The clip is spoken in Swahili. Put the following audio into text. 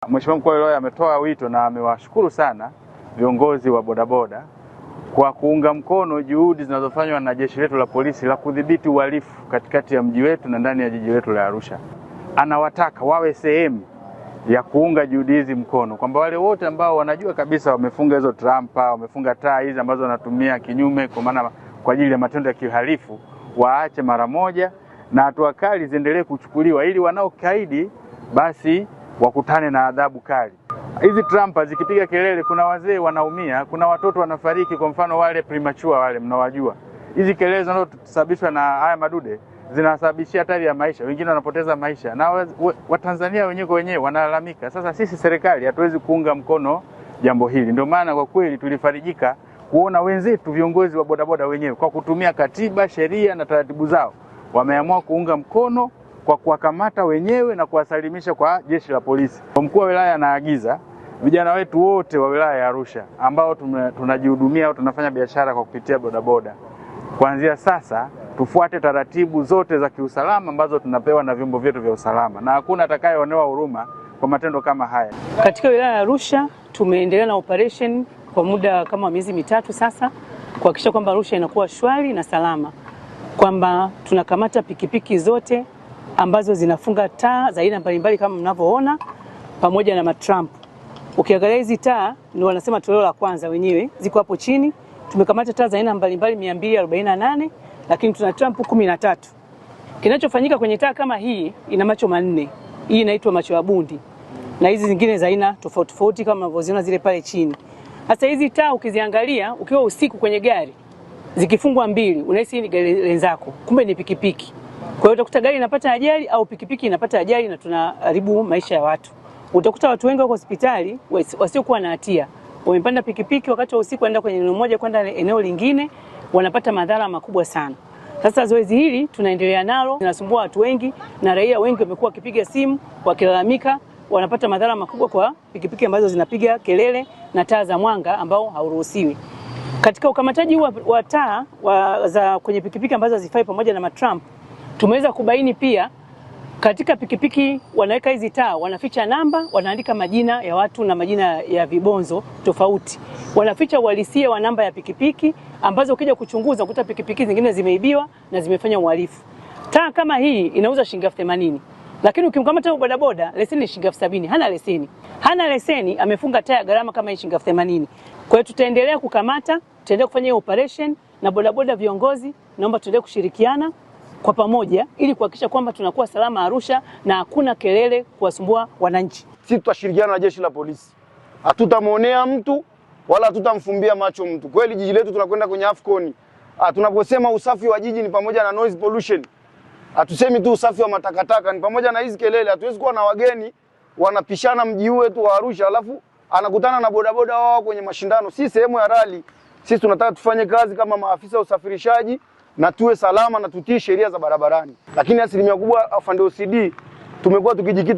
Mheshimiwa Mkuu wa Wilaya ametoa wito na amewashukuru sana viongozi wa bodaboda kwa kuunga mkono juhudi zinazofanywa na jeshi letu la polisi la kudhibiti uhalifu katikati ya mji wetu na ndani ya jiji letu la Arusha. Anawataka wawe sehemu ya kuunga juhudi hizi mkono, kwamba wale wote ambao wanajua kabisa wamefunga hizo trampa, wamefunga taa hizi ambazo wanatumia kinyume, kwa maana kwa ajili ya matendo ya kihalifu, waache mara moja na hatua kali ziendelee kuchukuliwa ili wanaokaidi basi wakutane na adhabu kali. Hizi trampa zikipiga kelele, kuna wazee wanaumia, kuna watoto wanafariki. Kwa mfano wale premature wale mnawajua, hizi kelele zinazosababishwa na haya madude zinasababishia hatari ya maisha, wengine wanapoteza maisha na Watanzania wenyewe kwa wenyewe wanalalamika. Sasa sisi serikali hatuwezi kuunga mkono jambo hili, ndio maana kwa kweli tulifarijika kuona wenzetu viongozi wa bodaboda wenyewe kwa kutumia katiba, sheria na taratibu zao wameamua kuunga mkono kwa kuwakamata wenyewe na kuwasalimisha kwa jeshi la polisi. Mkuu wa wilaya anaagiza vijana wetu wote wa wilaya ya Arusha ambao tunajihudumia au tunafanya biashara kwa kupitia bodaboda, kuanzia sasa tufuate taratibu zote za kiusalama ambazo tunapewa na vyombo vyetu vya usalama, na hakuna atakayeonewa huruma kwa matendo kama haya. Katika wilaya ya Arusha tumeendelea na operation kwa muda kama miezi mitatu sasa kuhakikisha kwamba Arusha inakuwa shwari na salama, kwamba tunakamata pikipiki zote ambazo zinafunga taa za aina mbalimbali kama mnavyoona pamoja na matramp. Ukiangalia hizi taa ni wanasema toleo la kwanza wenyewe ziko hapo chini. Tumekamata taa za aina mbalimbali 248 lakini tuna tramp 13. Kinachofanyika kwenye taa kama hii ina macho manne. Hii inaitwa macho ya bundi. Na hizi zingine za aina tofauti tofauti kama mnavyoziona zile pale chini. Sasa hizi taa ukiziangalia ukiwa usiku kwenye gari zikifungwa mbili unahisi ni gari lenzako, kumbe ni pikipiki. Kwa hiyo utakuta gari inapata ajali au pikipiki inapata ajali na tunaharibu maisha ya watu. Utakuta watu wengi wako hospitali wasiokuwa na hatia. Wamepanda pikipiki wakati wa usiku wanaenda kwenye eneo moja kwenda eneo lingine, wanapata madhara makubwa sana. Sasa zoezi hili tunaendelea nalo, linasumbua watu wengi na raia wengi wamekuwa wakipiga simu wakilalamika, wanapata madhara makubwa kwa pikipiki ambazo zinapiga kelele na taa za mwanga ambao hauruhusiwi. Katika ukamataji wa taa za kwenye pikipiki ambazo hazifai pamoja na matramp, tumeweza kubaini pia katika pikipiki wanaweka hizi taa, wanaficha namba, wanaandika majina ya watu na majina ya vibonzo tofauti. Wanaficha uhalisia wa namba ya pikipiki ambazo ukija kuchunguza ukuta pikipiki zingine zimeibiwa na zimefanya uhalifu. Taa kama hii inauza shilingi 80,000. Lakini ukimkamata bodaboda leseni ni shilingi 70,000, hana leseni. Hana leseni, amefunga taa ya gharama kama hii shilingi 80,000. Kwa hiyo tutaendelea kukamata, tutaendelea kufanya hiyo operation na bodaboda viongozi, naomba tuendelee kushirikiana kwa pamoja ili kuhakikisha kwamba tunakuwa salama Arusha na hakuna kelele kuwasumbua wananchi. Sisi tutashirikiana na jeshi la polisi, hatutamwonea mtu wala hatutamfumbia macho mtu. Kweli jiji letu tunakwenda kwenye AFCON. Tunaposema usafi wa jiji ni pamoja na noise pollution, hatusemi tu usafi wa matakataka, ni pamoja na hizi kelele. Hatuwezi kuwa na wageni wanapishana mji wetu wa Arusha alafu anakutana na bodaboda wao kwenye mashindano. Si sehemu ya rali. Sisi tunataka tufanye kazi kama maafisa usafirishaji na tuwe salama na tutii sheria za barabarani. Lakini asilimia kubwa afande OCD tumekuwa tukijikita